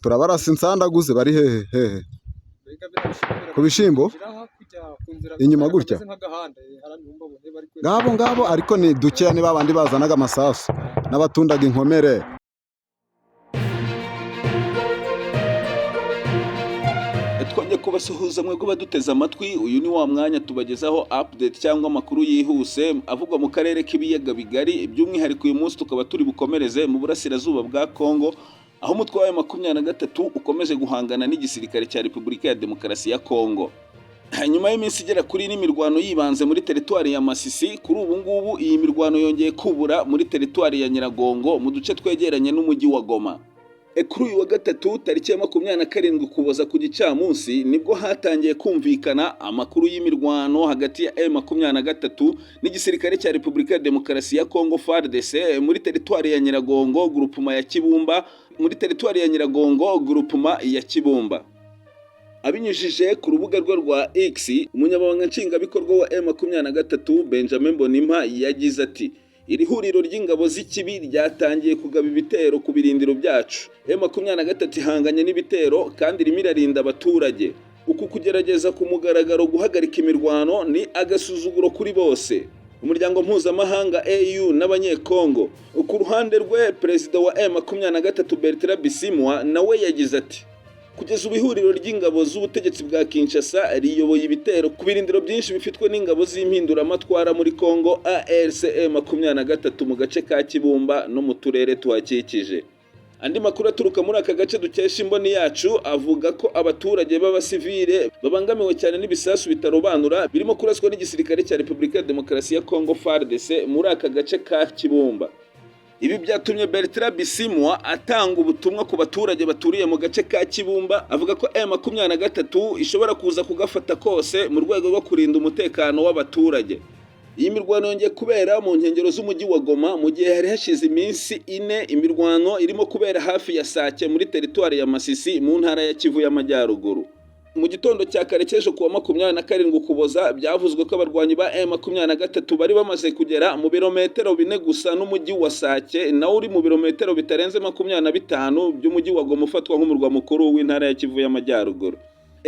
Turabarasa insandaguze. Bari hehe hehe? Ku bishyimbo inyuma gutya, ngabo ngabo. Ariko ni dukeya, ni babandi bazanaga amasasu n'abatundaga inkomere. Twongeye kubasuhuza mwebwe baduteze amatwi. Uyu ni wa mwanya tubagezaho update cyangwa amakuru yihuse avugwa mu karere k'ibiyaga bigari. By'umwihariko uyu munsi tukaba turi bukomereze mu burasirazuba bwa Congo, aho umutwe wa 23 ukomeje guhangana n'igisirikare cya Repubulika ya Demokarasi ya Congo. Nyuma y'iminsi igera kuri n'imirwano yibanze muri teritwari ya Masisi, kuri ubu ngubu iyi mirwano yongeye kubura muri teritwari ya Nyiragongo, mu duce twegeranye n'umujyi wa Goma. Kuri uyu wa gatatu tariki ya 27 Ukuboza ku gicamunsi, nibwo hatangiye kumvikana amakuru y'imirwano hagati ya M23 n'igisirikare cya Repubulika ya Demokarasi ya Congo, FARDC, muri teritwari ya Nyiragongo, groupement ya Kibumba, muri teritwari ya Nyiragongo, groupement ya Kibumba. Abinyujije ku rubuga rwe rwa X, umunyamabanga nshingwabikorwa wa M23 Benjamin Mbonimpa yagize ati: "Iri huriro ry'ingabo z'ikibi ryatangiye kugaba ibitero ku birindiro byacu. M23 ihanganye n'ibitero kandi irimo irarinda abaturage. Uku kugerageza ku mugaragaro guhagarika imirwano ni agasuzuguro kuri bose, umuryango mpuzamahanga AU n'Abanyekongo." Ku ruhande rwe, perezida wa M23 Bertrand Bisimwa nawe yagize ati: "Kugeza ubu ihuriro ry'ingabo z'ubutegetsi bwa Kinshasa riyoboye ibitero ku birindiro byinshi bifitwe n'ingabo z'impinduramatwara muri Congo, AFC 23, mu gace ka Kibumba no mu turere tuhakikije." Andi makuru aturuka muri aka gace dukesha imboni yacu avuga ko abaturage b'abasivile babangamiwe cyane n'ibisasu bitarobanura birimo kuraswa n'igisirikare cya Repubulika ya Demokarasi ya Congo, FARDC, muri aka gace ka Kibumba. Ibi byatumye Bertrand Bisimwa atanga ubutumwa ku baturage baturiye mu gace ka Kibumba, avuga ko M23 ishobora kuza kugafata kose mu rwego rwo kurinda umutekano w'abaturage. Iyi mirwano yongeye kubera mu nkengero z'umujyi wa Goma mu gihe hari hashize iminsi 4 imirwano irimo kubera hafi ya Sake muri teritwari ya Masisi, mu ntara ya Kivu y'Amajyaruguru. Mu gitondo cya kare cy'ejo kuwa 27 Ukuboza, byavuzwe ko abarwanyi ba M23 bari bamaze kugera mu birometero 4 gusa n'umujyi wa Sake, nawo uri mu birometero bitarenze 25 by'umujyi wa Goma ufatwa nk'umurwa mukuru w'intara ya Kivu y'Amajyaruguru.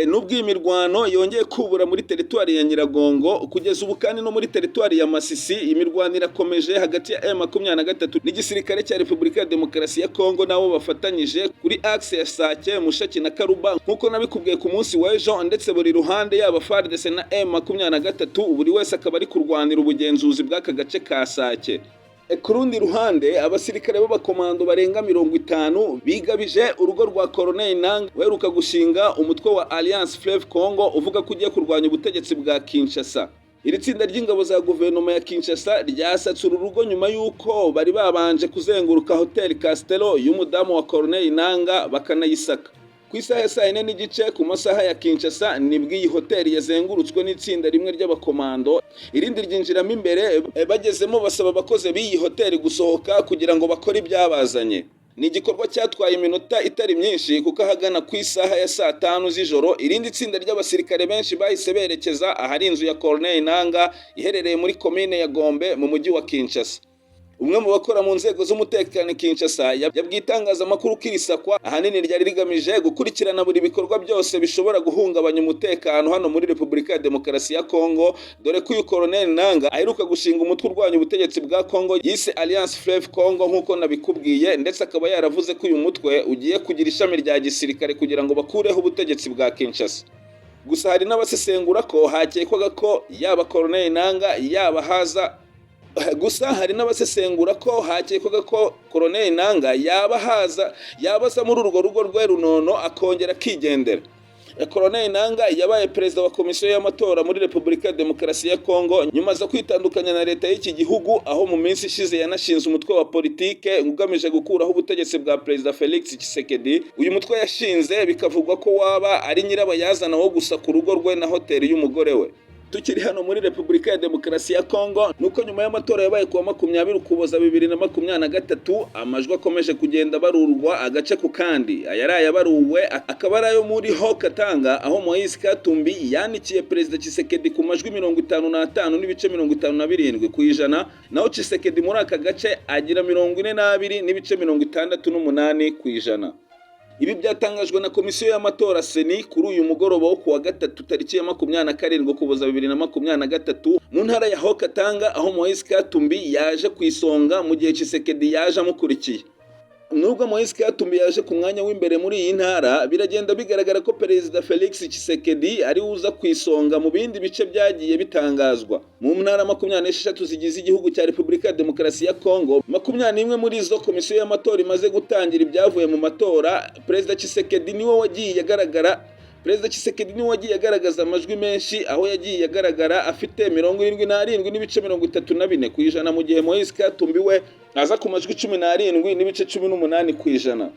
Nubwo iyi mirwano yongeye kubura muri teritwari ya Nyiragongo, kugeza ubu kandi no muri teritwari ya Masisi imirwano irakomeje hagati ya M23 n'igisirikare cya Repubulika ya Demokarasi ya Kongo nabo bafatanyije, kuri axe ya Sake, Mushaki na Karuba, nk'uko nabikubwiye ku munsi w'ejo. Ndetse buri ruhande, yaba FARDC na M23, buri wese akaba ari kurwanira ubugenzuzi bw'aka gace ka Sake. Ku rundi ruhande, abasirikare b'abakomando barenga 50 bigabije urugo rwa Corneille Nangaa uheruka gushinga umutwe wa Alliance Fleuve Congo uvuga ko ugiye kurwanya ubutegetsi bwa Kinshasa. Iri tsinda ry'ingabo za guverinoma ya Kinshasa ryasatse uru rugo nyuma y'uko bari babanje kuzenguruka Hotel Castello y'umudamu wa Corneille Nangaa bakanayisaka. Ku isaha ya saa 4:30 ku masaha ya Kinshasa nibwo iyi hoteli yazengurutswe n'itsinda rimwe ry'abakomando, irindi ryinjiramo imbere. Bagezemo basaba abakozi b'iyi hoteli gusohoka kugira ngo bakore ibyabazanye. Ni igikorwa cyatwaye iminota itari myinshi, kuko ahagana ku isaha ya saa 5 z'ijoro irindi tsinda ry'abasirikare benshi bahise berekeza ahari inzu ya Corneille Nangaa iherereye muri komine ya Gombe mu mujyi wa Kinshasa. Umwe mu bakora mu nzego z'umutekano i Kinshasa yabwiye itangazamakuru ko iri sakwa ahanini ryari rigamije gukurikirana buri bikorwa byose bishobora guhungabanya umutekano hano muri Repubulika ya Demokarasi ya Kongo, dore ko uyu Colonel Nanga aheruka gushinga umutwe urwanya ubutegetsi bwa Kongo yise Alliance Fleuve Congo, nk'uko nabikubwiye, ndetse akaba yaravuze ko uyu mutwe ugiye kugira ishami rya gisirikare kugira ngo bakureho ubutegetsi bwa Kinshasa. Gusa hari n'abasesengura ko hakekwaga ko yaba Colonel Nanga yaba haza gusa hari n'abasesengura ko hakekwaga ko Colonel Nanga yaba haza yabaza muri urwo rugo rwe runono akongera akigendera. Colonel Nanga yabaye perezida wa komisiyo y'amatora muri Repubulika ya Demokarasi ya Kongo, nyuma aza kwitandukanya na leta y'iki gihugu, aho mu minsi ishize yanashinze umutwe wa politike ugamije gukuraho ubutegetsi bwa perezida Felix Tshisekedi. Uyu mutwe yashinze bikavugwa ko waba ari nyirabayazana wo gusa ku rugo rwe na hoteli y'umugore we. Tukiri hano muri Repubulika ya Demokarasi ya Kongo, nuko nyuma y'amatora yabaye kuwa 20 Ukuboza 2023, amajwi akomeje kugenda abarurwa agace ku kandi. Aya ari ayabaruwe akaba ari ayo muri Haut Katanga, aho Moise Katumbi yanikiye perezida Tshisekedi ku majwi 55.57%, naho Tshisekedi muri aka gace agira 42.68%. Ibi byatangajwe na komisiyo y'amatora CENI kuri uyu mugoroba wo kuwa gatatu, tariki ya 27 Ukuboza 2023, mu ntara ya Haut-Katanga, aho Moise Katumbi yaje ku isonga mu gihe Tshisekedi yaje amukurikiye. Nubwo Moise Katumbi yaje ku mwanya w'imbere muri iyi ntara, biragenda bigaragara ko Perezida Felix Tshisekedi ari uza ku isonga mu bindi bice byagiye bitangazwa. Mu ntara 26 zigize igihugu cya Repubulika ya Demokarasi ya Kongo, 21 muri zo komisiyo y'amatora imaze gutangira ibyavuye mu matora. Perezida Tshisekedi niwe wagiye agaragaza amajwi menshi, aho yagiye agaragara afite 77.34%, mu gihe Moise Katumbi we aza ku majwi 17.18%.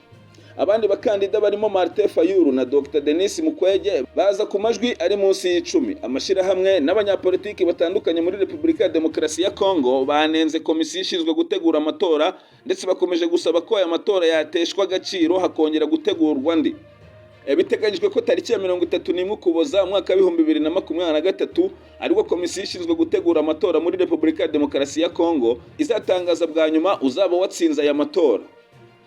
Abandi bakandida barimo Martin Fayulu na Dr Denis Mukwege baza ku majwi ari munsi y'icumi. Amashyirahamwe n'abanyapolitiki batandukanye muri Repubulika ya Demokarasi ya Kongo banenze komisiyo ishinzwe gutegura amatora, ndetse bakomeje gusaba ko aya matora yateshwa agaciro hakongera gutegurwa andi. Biteganyijwe ko tariki ya 31 Ukuboza umwaka wa 2023 aribwo komisiyo ishinzwe gutegura amatora muri Repubulika ya Demokarasi ya Kongo izatangaza bwa nyuma uzaba watsinze aya matora.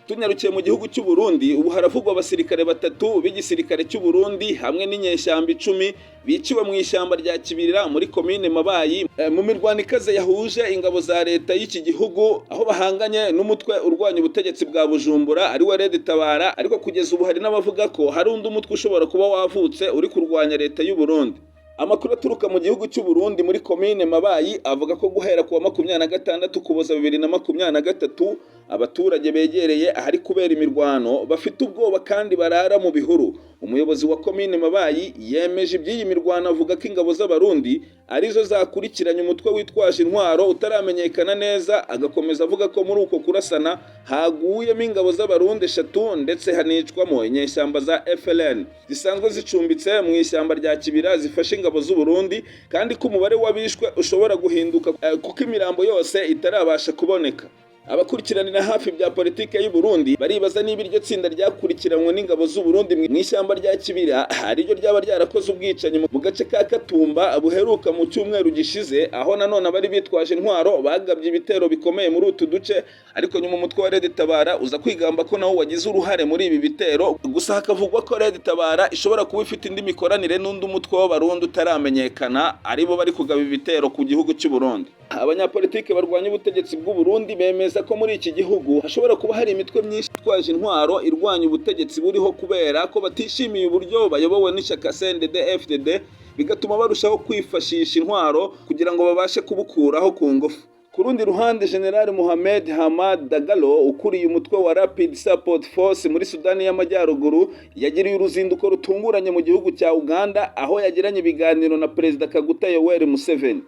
Tunyarukiye mu gihugu cy'u Burundi, ubu haravugwa abasirikare batatu b'igisirikare cy'u Burundi hamwe n'inyeshyamba 10 biciwe mu ishyamba rya Kibirira muri komine Mabayi, mu mirwano ikaze yahuje ingabo za leta y'iki gihugu aho bahanganye n'umutwe urwanya ubutegetsi bwa Bujumbura, ari we Red Tabara. Ariko kugeza ubu hari n'abavuga ko hari undi mutwe ushobora kuba wavutse uri kurwanya leta y'u Burundi. Amakuru aturuka mu gihugu cy'u Burundi muri komine Mabayi avuga ko guhera ku wa 26 Ukuboza 2023 abaturage begereye ahari kubera imirwano bafite ubwoba kandi barara mu bihuru. Umuyobozi wa komine Mabayi yemeje iby'iyi mirwano, avuga ko ingabo z'Abarundi arizo zakurikiranye umutwe witwaje intwaro utaramenyekana neza, agakomeza avuga ko muri uko kurasana haguyemo ingabo z'Abarundi eshatu, ndetse hanicwamo inyeshyamba za FLN zisanzwe zicumbitse mu ishyamba rya Kibira zifashe ingabo z'u Burundi, kandi ko umubare w'abishwe ushobora guhinduka kuko imirambo yose itarabasha kuboneka. Abakurikiranira hafi bya politike y'u Burundi baribaza niba iryo tsinda ryakurikiranywe n'ingabo z'u Burundi mu ishyamba rya Kibira ariryo ryaba ryarakoze ubwicanyi mu gace ka Katumba buheruka mu cyumweru gishize, aho nanone abari bitwaje intwaro bagabye ibitero bikomeye muri utu duce, ariko nyuma umutwe wa Red Tabara uza kwigamba ko nawo wagize uruhare muri ibi bitero. Gusa hakavugwa ko Red Tabara ishobora kuba ifite indi mikoranire n'undi mutwe w'Abarundi utaramenyekana, aribo bari kugaba ibitero ku gihugu cy'u Burundi. Abanyapolitike barwanya ubutegetsi bw'u Burundi bemeza ko muri iki gihugu hashobora kuba hari imitwe myinshi itwaje intwaro irwanya ubutegetsi buriho, kubera ko batishimiye uburyo bayobowe n'ishyaka CNDD FDD, bigatuma barushaho kwifashisha intwaro kugira ngo babashe kubukuraho ku ngufu. Ku rundi ruhande, General Mohamed Hamad Dagalo ukuriye umutwe wa Rapid Support Force muri Sudani y'Amajyaruguru yagiriye uruzinduko rutunguranye mu gihugu cya Uganda, aho yagiranye ibiganiro na Perezida Kaguta Yoweri Museveni.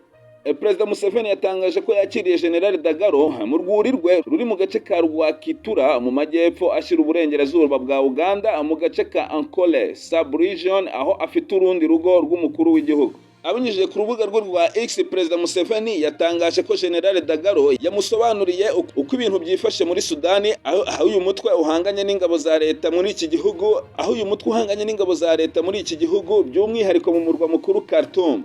Perezida Museveni yatangaje ko yakiriye General Dagalo mu rwuri rwe ruri mu gace ka Rwakitura mu majyepfo ashyira uburengerazuba bwa Uganda, mu gace ka Ankole sub-region, aho afite urundi rugo rw'umukuru w'igihugu. Abinyujije ku rubuga rwe rwa X, Perezida Museveni yatangaje ko General Dagalo yamusobanuriye uko ibintu byifashe muri Sudani, aho uyu mutwe uhanganye n'ingabo za leta muri iki gihugu, aho uyu mutwe uhanganye n'ingabo za leta muri iki gihugu, by'umwihariko mu murwa mukuru Khartoum.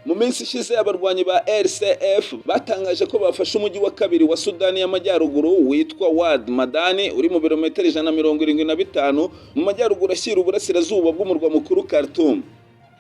Mu minsi ishize abarwanyi ba RSF batangaje ko bafashe umujyi wa kabiri wa Sudani y'Amajyaruguru witwa Wad Madani, uri mu birometero 175 mu majyaruguru ashyira uburasirazuba bw'umurwa mukuru Khartoum.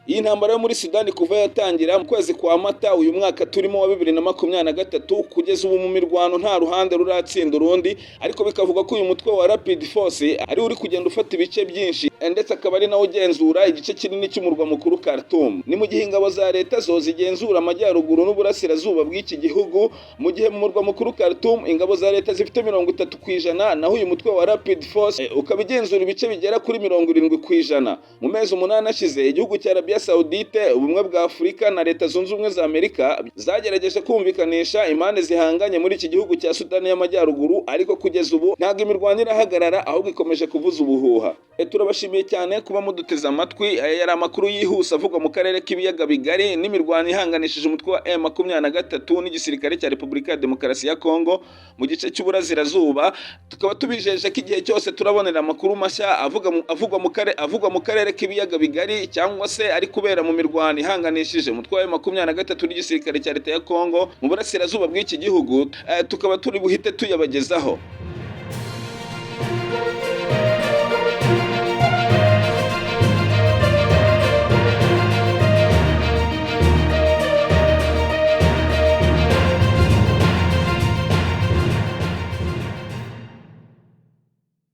Iyi ntambara yo muri Sudani kuva yatangira mu kwezi kwa Mata uyu mwaka turimo wa 2023 kugeza ubu mu mirwano nta ruhande ruratsinda urundi, ariko bikavuga ko uyu mutwe wa Rapid Force ari uri kugenda ufata ibice byinshi, ndetse akaba ari nawo ugenzura igice kinini cy'umurwa mukuru Khartoum. Ni mu gihe ingabo za leta zo zigenzura amajyaruguru n'uburasirazuba bw'iki gihugu, mu gihe mu murwa mukuru Khartoum ingabo za leta zifite 30%, naho uyu mutwe wa Rapid Force ukaba igenzura ibice bigera kuri 70%. Mu mezi 8 ashize, igihugu cya Arabia Saudite, Ubumwe bwa Afurika na Leta Zunze Ubumwe za Amerika zagerageje kumvikanisha impande zihanganye muri iki gihugu cya Sudani y'Amajyaruguru, ariko kugeza ubu ntabwo imirwano irahagarara, ahubwo ikomeje kuvuza ubuhuha. Turabashimiye cyane kuba muduteze amatwi. Aya yari amakuru yihuse avugwa mu karere k'ibiyaga bigari n'imirwano ihanganishije umutwe wa M23 n'igisirikare cya Repubulika ya Demokarasi ya Kongo mu gice cy'uburasirazuba. Tukaba tubijeje ko igihe cyose turabonera amakuru mashya avugwa mu karere k'ibiyaga bigari cyangwa se ari kubera mu mirwano ihanganishije umutwe wa M23 n'igisirikare cya leta ya Kongo mu burasirazuba bw'iki gihugu, tukaba turi buhite tuyabagezaho.